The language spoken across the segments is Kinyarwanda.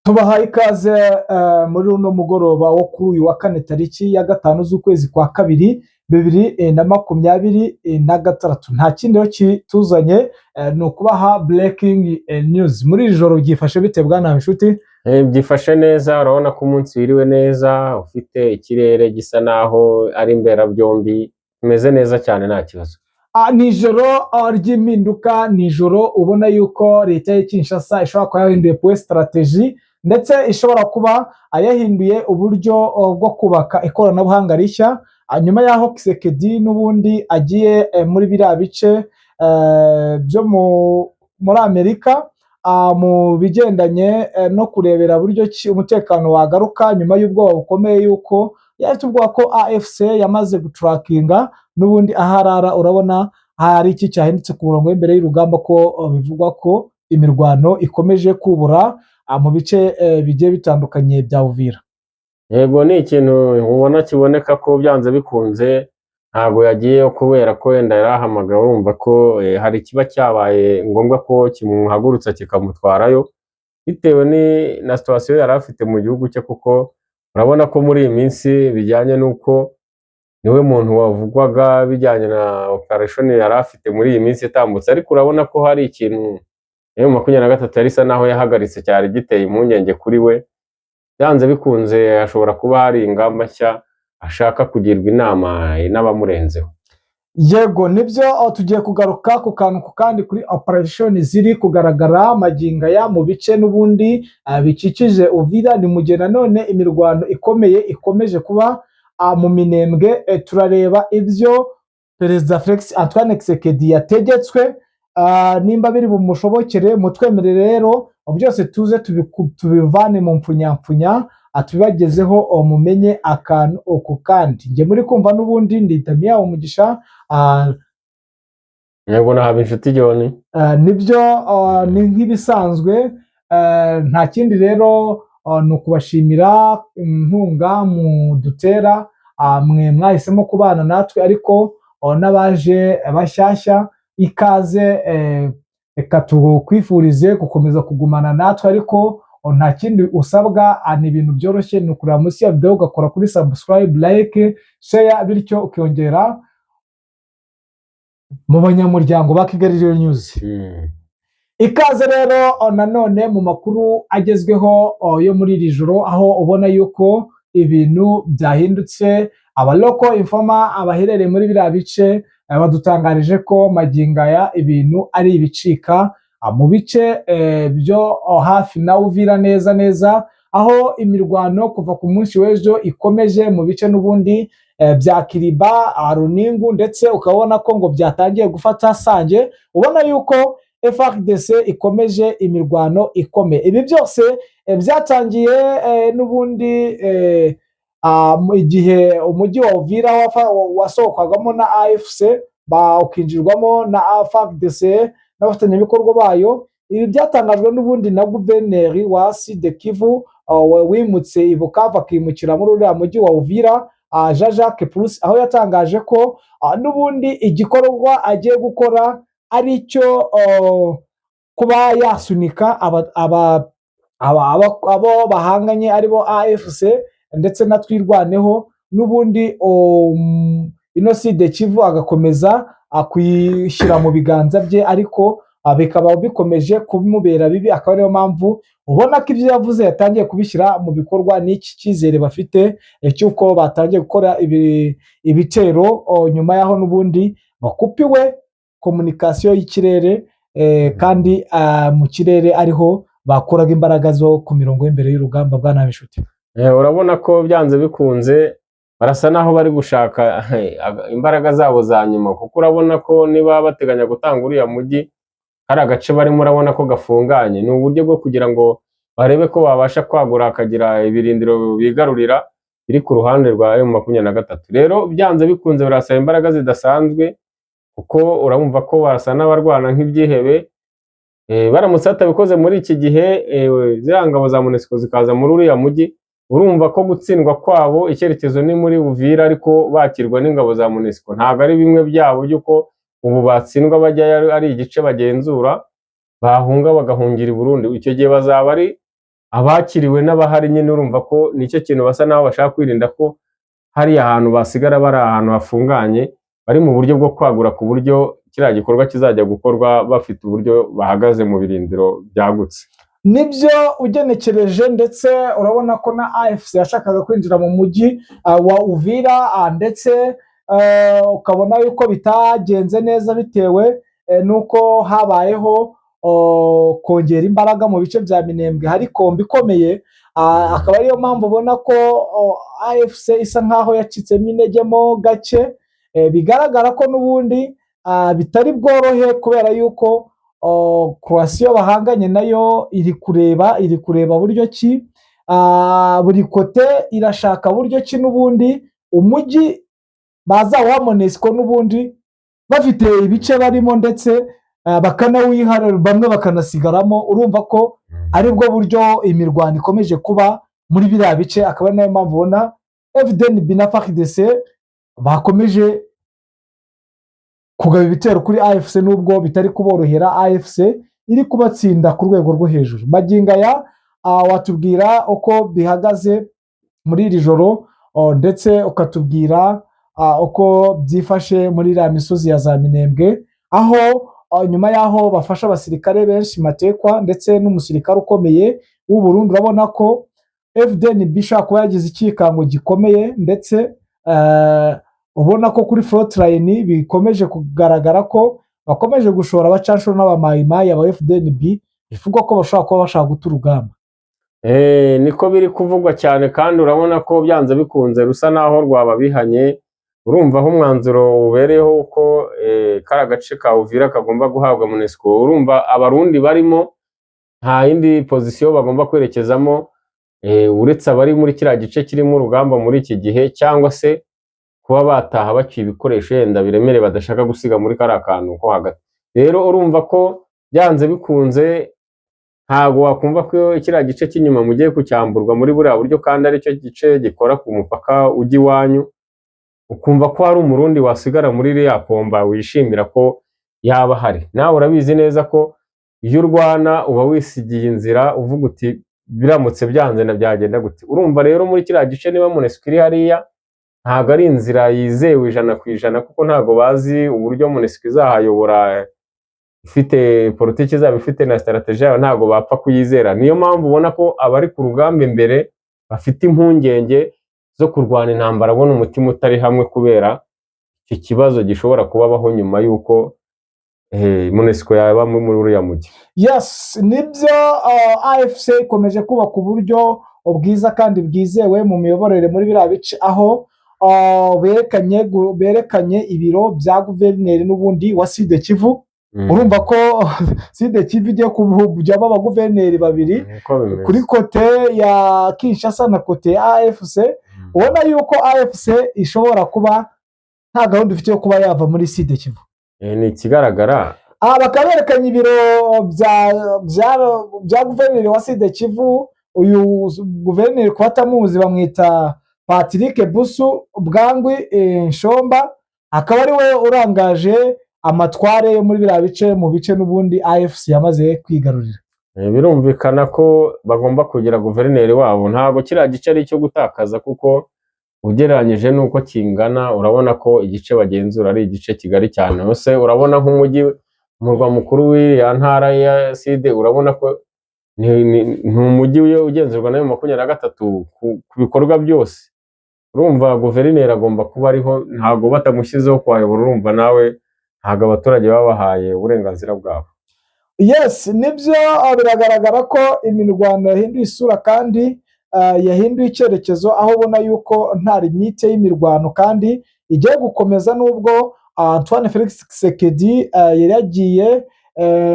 Tubahaye ikaze muri uno mugoroba wo kuri uyu wa kane, tariki ya 5 z'ukwezi kwa kabiri 2026. Nta kindi rero kituzanye, ni ukubaha breaking news. Muri iri joro byifashe bite, bwana Nshuti? Byifashe neza. Urabona ko umunsi wiriwe neza, ufite ikirere gisa naho ari mberabyombi, umeze neza cyane, nta kibazo. Ni ijoro ry'impinduka, ni ijoro ubona yuko leta ya Kinshasa ishobora kuba yahinduye point stratégie, ndetse ishobora kuba yahinduye uburyo bwo kubaka ikoranabuhanga rishya. Nyuma y'aho Tshisekedi n'ubundi agiye muri biriya bice byo muri Amerika mu bigendanye no kurebera buryo ki umutekano wagaruka, nyuma y'ubwoba bukomeye yuko yari ubwoba ko AFC yamaze guturakinga n'ubundi aho arara. Urabona hari iki cyahindutse ku murongo w'imbere y'urugamba, ko bivugwa ko imirwano ikomeje kubura mu bice bigiye bitandukanye bya Uvira? Yego, ni ikintu ubona kiboneka ko byanze bikunze ntabwo yagiyeyo kubera ko wenda yari ahamagawe. Urumva ko hari ikiba cyabaye ngombwa ko kimuhagurutsa kikamutwarayo, bitewe na situation yari afite mu gihugu cye, kuko urabona ko muri iyi minsi bijyanye n'uko niwe muntu wavugwaga bijyanye na operation yari afite muri iyi minsi itambutse. Ariko urabona ko hari ikintu M23 yari isa naho yahagaritse cyari giteye impungenge kuri we. Byanze bikunze hashobora kuba hari ingamba nshya ashaka kugirwa inama n'abamurenzeho. Yego, nibyo. Tugiye kugaruka ku kantu ku kandi kuri operation ziri kugaragara magingo aya mu bice n'ubundi bikikije Uvira. Ni mu gihe nanone imirwano ikomeye ikomeje kuba mu Minembwe. Turareba ibyo Perezida Felix Antoine Tshisekedi yategetswe, nimba biri bumushobokere. Mutwemerere rero byose tuze tubivane mu mpfunyapfunya, tubibagezeho, mumenye akantu ku kandi. Njye muri kumva n'ubundi ndi Damian Umugisha. Yego, na Habinshuti John. Nibyo, ni nk'ibisanzwe. Nta kindi rero, ni ukubashimira inkunga mudutera, mwe mwahisemo kubana natwe, ariko n'abaje bashyashya, ikaze. Reka tukwifurize gukomeza kugumana natwe, ariko nta kindi usabwa, ni ibintu byoroshye, ni ukureba munsi ya video ugakora kuri subscribe, like, share, bityo ukiyongera mu banyamuryango ba Kigali Real News. Ikaze rero nanone mu makuru agezweho yo muri iri joro, aho ubona yuko ibintu byahindutse. Aba local informer abaherereye muri biriya bice badutangarije ko magingo aya ibintu ari ibicika mu bice byo hafi na Uvira neza neza, aho imirwano kuva ku munsi w'ejo ikomeje mu bice n'ubundi bya Kiriba, Runingu, ndetse ukabona ko ngo byatangiye gufata Sange. Ubona yuko FARDC ikomeje imirwano ikomeye. Ibi byose byatangiye n'ubundi igihe umujyi wa Uvira wasohokwagamo na AFC, ukinjirwamo na FARDC n'abafatanyabikorwa bayo. Ibi byatangajwe n'ubundi na guverineri wa Sud Kivu wimutse i Bukavu akimukira muri uriya mujyi wa Uvira, Jean Jacques Purusi, aho yatangaje ko n'ubundi igikorwa agiye gukora ari cyo kuba yasunika abo bahanganye, aribo AFC ndetse na Twirwaneho, n'ubundi ino Sud Kivu agakomeza kuyishyira mu biganza bye, ariko bikaba bikomeje kumubera bibi, akaba ariyo mpamvu ubona ko ibyo yavuze yatangiye kubishyira mu bikorwa, n'iki cyizere bafite cy'uko batangiye gukora ibitero nyuma y'aho n'ubundi bakupiwe communication y'ikirere, kandi mu kirere ariho bakuraga imbaraga zo ku mirongo y'imbere y'urugamba, bwana Bishuti. Urabona ko byanze bikunze barasa naho bari gushaka imbaraga zabo za nyuma, kuko urabona ko niba bateganya gutanga uriya mujyi, hari agace barimo urabona ko gafunganye. Ni uburyo bwo kugira ngo barebe ko babasha kwagura, hakagira ibirindiro bigarurira biri ku ruhande rwa M23. Rero byanze bikunze birasaba imbaraga zidasanzwe, kuko urabumva ko barasa n'abarwana nk'ibyihebe. Baramutse batabikoze muri iki gihe, ziriya ngabo za MONUSCO zikaza muri uriya mujyi, urumva ko gutsindwa kwabo icyerekezo ni muri Uvira, ariko bakirwa n'ingabo za MONUSCO. Ntabwo ari bimwe byabo by'uko ubu batsindwa bajyayo ari igice bagenzura, bahunga bagahungira i Burundi. Icyo gihe bazaba ari Abakiriwe n'abahari nyine, urumva ko nicyo kintu basa naho bashaka kwirinda, ko hariya hantu basigara bari ahantu hafunganye. Bari mu buryo bwo kwagura, ku buryo kiriya gikorwa kizajya gukorwa bafite uburyo bahagaze mu birindiro byagutse. Nibyo, ugenekereje, ndetse urabona ko na AFC yashakaga kwinjira mu mujyi wa Uvira, ndetse ukabona yuko bitagenze neza bitewe n'uko habayeho kongera imbaraga mu bice bya Minembwe, hari combat ikomeye. Akaba ariyo mpamvu ubona ko AFC isa nkaho yacitsemo intege mo gake. Bigaragara ko n'ubundi bitari bworohe, kubera yuko Croatia bahanganye nayo iri kureba buryo ki buri côté irashaka buryo ki n'ubundi umujyi bazawuha MONUSCO, n'ubundi bafite ibice barimo, ndetse bakanawiha bamwe bakanasigaramo. Urumva ko aribwo buryo imirwano ikomeje kuba muri biriya bice, akaba ari nayo mpamvu ubona FDNB na FARDC bakomeje kugaba ibitero kuri AFC, nubwo bitari kuborohera, AFC iri kubatsinda ku rwego rwo hejuru. Magingo aya watubwira uko bihagaze muri iri joro, ndetse ukatubwira uko byifashe muri iriya misozi ya za Minembwe, aho nyuma y'aho bafashe abasirikare benshi matekwa ndetse n'umusirikare ukomeye w'u Burundi, urabona ko FDNB ishobora kuba yagize icyikango gikomeye, ndetse ubona ko kuri frontline bikomeje kugaragara ko bakomeje gushora abacanshuro n'abamayimayi, aba FDNB bivugwa ko bashobora kuba bashaka guta urugamba. Niko biri kuvugwa cyane, kandi urabona ko byanze bikunze rusa naho rwababihanye. Urumva aho umwanzuro ubereyeho ko kari agace ka Uvira kagomba guhabwa MONUSCO, urumva Abarundi barimo nta yindi position bagomba kwerekezamo uretse abari muri kiriya gice kirimo urugamba muri iki gihe, cyangwa se kuba bataha baciye ibikoresho yenda biremereye badashaka gusiga muri kariya kantu ko hagati. Rero urumva ko byanze bikunze ntabwo wakumva ko kiriya gice cy'inyuma mugiye kucyamburwa muri buriya buryo, kandi aricyo gice gikora ku mupaka ujya iwanyu, ukumva ko hari Umurundi wasigara muri iriya combat wishimira ko yaba ahari. Nawe urabizi neza ko iyo urwana uba wisigiye inzira, uvuga uti: "Biramutse byanze na byagenda gute?" Urumva rero muri kiriya gice, niba MONUSCO iri hariya, ntabwo ari inzira yizewe 100%, kuko ntabwo bazi uburyo MONUSCO izahayobora, ifite politiki izaba ifite na stratégie yayo, ntabwo bapfa kuyizera. Niyo mpamvu ubona ko abari ku rugamba imbere bafite impungenge zo kurwana intambara, abona umutima utari hamwe kubera icyo kibazo gishobora kubabaho nyuma y'uko MONUSCO yaba muri uriya mujyi. Yes, nibyo, AFC ikomeje kubaka uburyo bwiza kandi bwizewe mu miyoborere muri biriya bice, aho berekanye ibiro bya guverineri n'ubundi wa Sud Kivu. Urumva ko Sud Kivu igiye kujyamo abaguverineri babiri, Niko bimeze. kuri côté ya Kinshasa na côté ya AFC. Ubona yuko AFC ishobora kuba nta gahunda ifite yo kuba yava muri Sud Kivu. Ni ikigaragara. Aha bakaba berekanye ibiro bya guverineri wa Sud Kivu. Uyu guverineri, ku batamuzi, bamwita Patrick Busu Bwangwi Nshomba, akaba ari we urangaje amatware yo muri biriya bice, mu bice n'ubundi AFC yamaze kwigarurira. Birumvikana ko bagomba kugira guverineri wabo. Ntabwo kiriya gice ari icyo gutakaza, kuko ugereranyije n'uko kingana, urabona ko igice bagenzura ari igice kigari cyane. Ese urabona nk'umujyi, umurwa mukuru w'iriya ntara ya Sud, urabona ko ni umujyi ugenzurwa na M23 ku bikorwa byose. Urumva guverineri agomba kuba ariho, ntabwo batamushyizeho kuhayobora, urumva nawe ntabwo abaturage baba bahaye uburenganzira bwabo. Yes, nibyo, biragaragara ko imirwano yahinduye isura kandi yahinduye icyerekezo, aho ubona yuko nta limite y'imirwano kandi igiye gukomeza, nubwo Antoine Felix Tshisekedi yari yagiye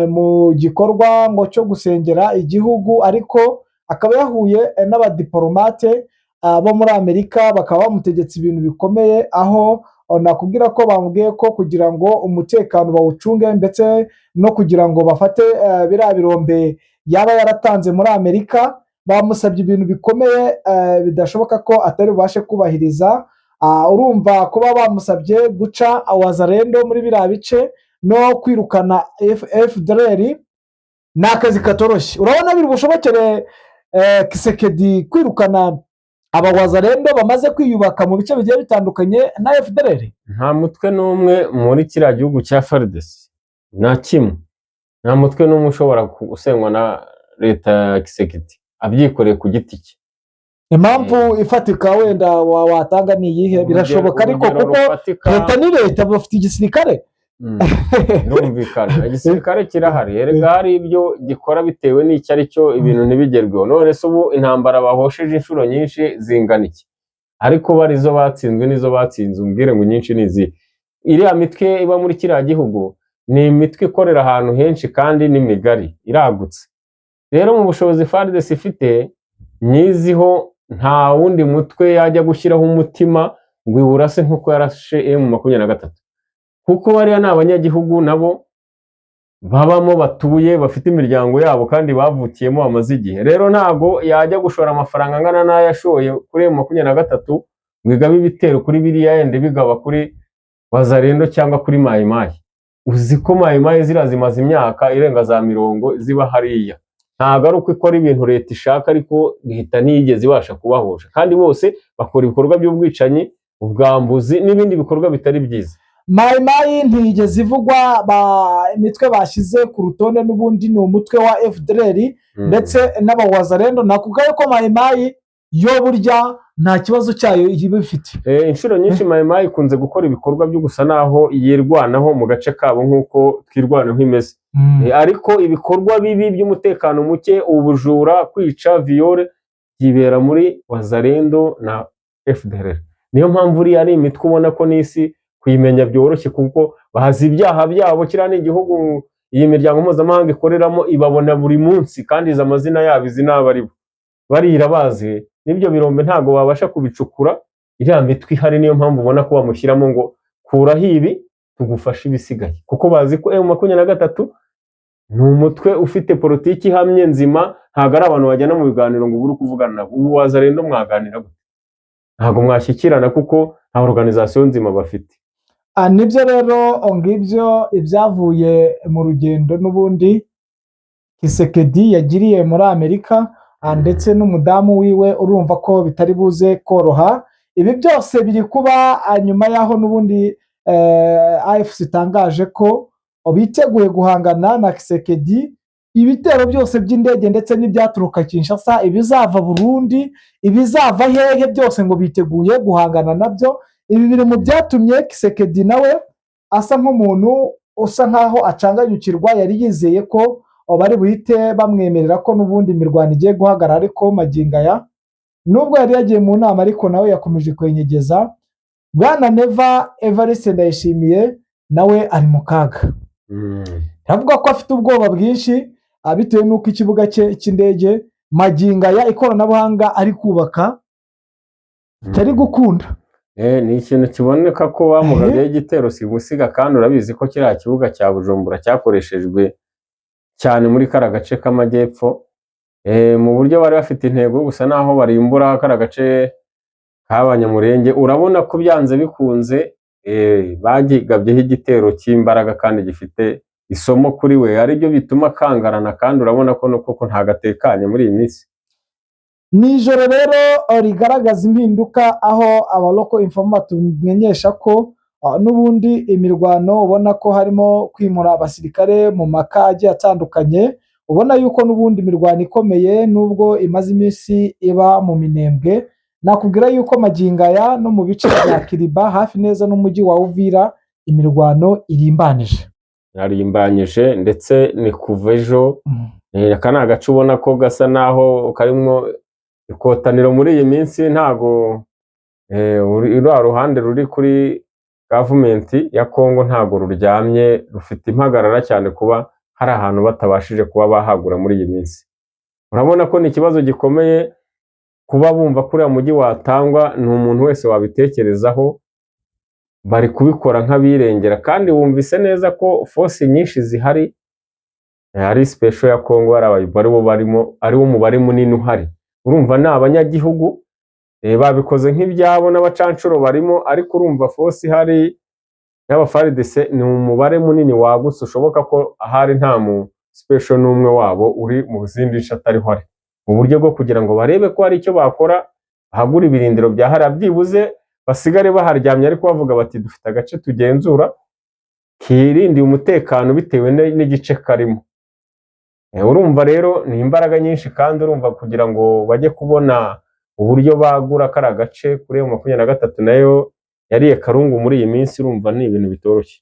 mu gikorwa ngo cyo gusengera igihugu, ariko akaba yahuye n'abadiporomate bo muri Amerika, bakaba bamutegetse ibintu bikomeye, aho nakubwira ko bamubwiye ko kugira ngo umutekano bawucunge, ndetse no kugira ngo bafate biriya birombe yaba yaratanze muri Amerika, bamusabye ibintu bikomeye bidashoboka ko atari bubashe kubahiriza. Urumva kuba bamusabye guca Wazalendo muri biriya bice no kwirukana FDLR ni akazi katoroshye. Urabona biri bushobokere Tshisekedi kwirukana abawazalendo bamaze kwiyubaka mu bice bigiye bitandukanye na FDLR? Nta mutwe n'umwe muri kiriya gihugu cya FARDC, nta kimwe, nta mutwe n'umwe ushobora gusenywa na leta ya Tshisekedi abyikoreye ku giti cye. Impamvu ifatika wenda watanga ni iyihe? Birashoboka ariko Urugero kuko rufatika leta ni leta, bafite igisirikare. Birumvikana, igisirikare kirahari. Erega hari ibyo gikora bitewe n'icyo ari cyo, ibintu ntibigerweho. None se ubu intambara bahosheje inshuro nyinshi zingana iki, ariko bari izo batsinzwe n'izo batsinze, umbwire ngo nyinshi ni izihe? Iriya mitwe iba muri kiriya gihugu ni imitwe ikorera ahantu henshi kandi ni migari, iragutse. Rero mu bushobozi FARDC ifite nyiziho, nta wundi mutwe yajya gushyiraho umutima ngo iwurase nk'uko yarashe M23, kuko bariya ni abanyagihugu nabo babamo, batuye, bafite imiryango yabo kandi bavukiyemo, bamaze igihe. Rero ntago yajya gushora amafaranga angana n'ayo yashoye kuri M23 ngo igabe ibitero kuri biriya, yenda bigaba kuri Wazalendo cyangwa kuri Mayimayi. Uzi ko Mayimayi ziriya zimaze imyaka irenga za 40 ziba hariya. Ntabwo ari uko ikora ibintu leta ishaka, ariko leta ntiyigeze ibasha kubahosha, kandi bose bakora ibikorwa by'ubwicanyi, ubwambuzi n'ibindi bikorwa bitari byiza. Mayimayi ntiyigeze ivugwa. Imitwe bashyize ku rutonde n'ubundi ni umutwe wa FDLR ndetse n'abawazalendo. Nakubwiye ko Mayimayi yo burya nta kibazo cyayo iba ifite. Inshuro nyinshi Mayimayi ikunze gukora ibikorwa byo gusa naho yirwanaho mu gace kabo nk'uko Twirwanaho imeze. Ariko ibikorwa bibi by'umutekano muke, ubujura, kwica, viol, byibera muri Wazalendo na FDLR. Niyo mpamvu uriya ari imitwe ubona ko n'isi kuyimenya byoroshye, kuko bazi ibyaha byabo. Kiriya ni igihugu iyi miryango mpuzamahanga ikoreramo, ibabona buri munsi kandi izi amazina yabo, izi n'abo ari bo, barira bazi n'ibyo birombe ntabwo babasha kubicukura iriya mitwe ihari. Niyo mpamvu ubona ko bamushyiramo ngo kuraho ibi tugufashe ibisigaye, kuko bazi ko M23 ni umutwe ufite politiki ihamye nzima. Ntabwo ari abantu bajyana mu biganiro ngo ubure kuvugana nabo. Ubu Wazalendo mwaganira gute? Ntabwo mwashyikirana kuko nta organisation nzima bafite. Nibyo rero, ngibyo ibyavuye mu rugendo n'ubundi Tshisekedi yagiriye muri Amerika ndetse n'umudamu wiwe. Urumva ko bitari buze koroha. Ibi byose biri kuba nyuma y'aho n'ubundi AFC itangaje ko biteguye guhangana na Tshisekedi, ibitero byose by'indege ndetse n'ibyaturuka Kinshasa, ibizava Burundi, ibizava hehe byose, ngo biteguye guhangana nabyo. Ibi biri mu byatumye Tshisekedi nawe asa nk'umuntu usa nkaho acanganyukirwa. Yari yizeye ko bari buhite bamwemerera ko n'ubundi imirwano igiye guhagarara, ariko magingo aya, nubwo yari yagiye mu nama, ariko nawe yakomeje kwenyegeza. Bwana Neva Evariste Ndayishimiye nawe ari mu kaga. Aravuga ko afite ubwoba bwinshi bitewe n'uko ikibuga cye cy'indege magingo aya ikoranabuhanga ari kubaka bitari gukunda. Ni ikintu kiboneka ko bamugabyeho igitero simusiga, kandi urabizi ko kiriya kibuga cya Bujumbura cyakoreshejwe cyane muri kariya gace k'amajyepfo mu buryo bari bafite intego gusa naho barimbura kariya gace k'Abanyamurenge. Urabona ko byanze bikunze bagigabyeho igitero cy'imbaraga kandi gifite isomo kuri we, aribyo bituma akangarana, kandi urabona ko no koko ntagatekanye muri iyi minsi. Ni ijoro rero rigaragaza impinduka, aho aba local informer tumenyesha ko n'ubundi imirwano ubona ko harimo kwimura abasirikare mu maka agiye atandukanye. Ubona yuko n'ubundi imirwano ikomeye nubwo imaze iminsi iba mu Minembwe. Nakubwira yuko magingo aya no mu bice bya Kiriba, hafi neza n'umujyi wa Uvira, imirwano irimbanije. Yarimbanyije, ndetse ni kuva ejo. Aka ni agace ubona ko gasa naho karimo ikotaniro muri iyi minsi. Ntago ruriya ruhande ruri kuri gavumenti ya Kongo ntago ruryamye, rufite impagarara cyane kuba hari ahantu batabashije kuba bahagura muri iyi minsi. Urabona ko ni ikibazo gikomeye kuba bumva ko uriya mujyi watangwa, ni umuntu wese wabitekerezaho. Bari kubikora nk'abirengera, kandi wumvise neza ko force nyinshi zihari ari special ya Kongo, ari abayibo aribo barimo, ariwo mubare munini uhari. Urumva ni abanyagihugu babikoze nk'ibyabo n'abacanshuro barimo, ariko urumva force ihari y'aba FARDC ni umubare munini wagutse, ushoboka ko ahari nta mu special n'umwe wabo uri mu zindi nce atariho ari. mu buryo bwo kugira ngo barebe ko hari icyo bakora, bahagure ibirindiro bya hariya, byibuze basigare baharyamye ariko bavuga bati dufite agace tugenzura kirindiye umutekano bitewe n'igice karimo. Urumva rero ni imbaraga nyinshi, kandi urumva kugira ngo bajye kubona uburyo bagura kariya gace kuri M23 nayo yariye karungu muri iyi minsi, urumva ni ibintu bitoroshye.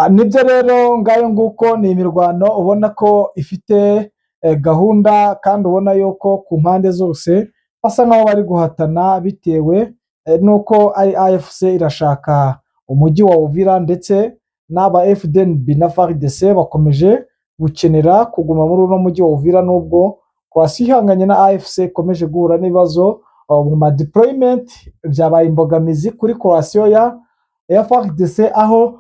Nibyo rero, ngayo nguko, ni imirwano ubona ko ifite gahunda, kandi ubona yuko ku mpande zose basa nkaho bari guhatana, bitewe n'uko ari AFC irashaka umujyi wa Uvira, ndetse n'aba FDNB na FARDC bakomeje gukenera kuguma muri uno mujyi wa Uvira, nubwo coalition ihanganye na AFC ikomeje guhura n'ibibazo mu ma deployment. Byabaye imbogamizi kuri coalition ya FARDC, aho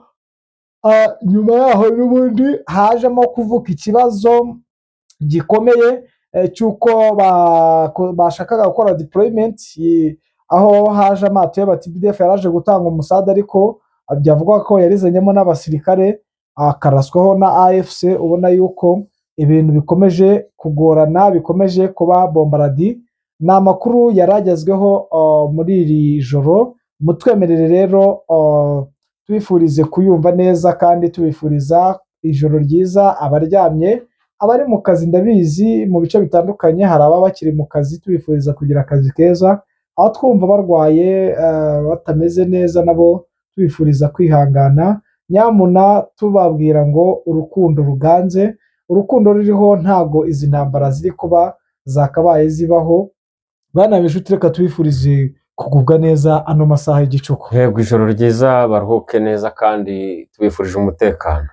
nyuma yaho n'ubundi hajemo kuvuka ikibazo gikomeye cy'uko bashakaga gukora deployment, aho haje amato y'aba TPDF yaraje gutanga umusada, ariko byavugwa ko yarizanyemo n'abasirikare, akaraswaho na AFC. Ubona yuko ibintu bikomeje kugorana, bikomeje kuba bombardé. Ni amakuru yari agezweho muri iri joro. Mutwemerere rero tubifurize kuyumva neza, kandi tubifuriza ijoro ryiza abaryamye, abari mu kazi. Ndabizi mu bice bitandukanye hari ababa bakiri mu kazi, tubifuriza kugira akazi keza. Aho twumva barwaye, batameze neza, nabo tubifuriza kwihangana. Nyamuna tubabwira ngo urukundo ruganze, urukundo ruriho, ntago izi ntambara ziri kuba zakabaye zibaho. Bana b'inshuti, reka tubifurize kugubwa neza ano masaha y'igicuku. Yego, ijoro ryiza, baruhuke neza, kandi tubifurije umutekano.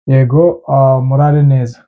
Yego, murare neza.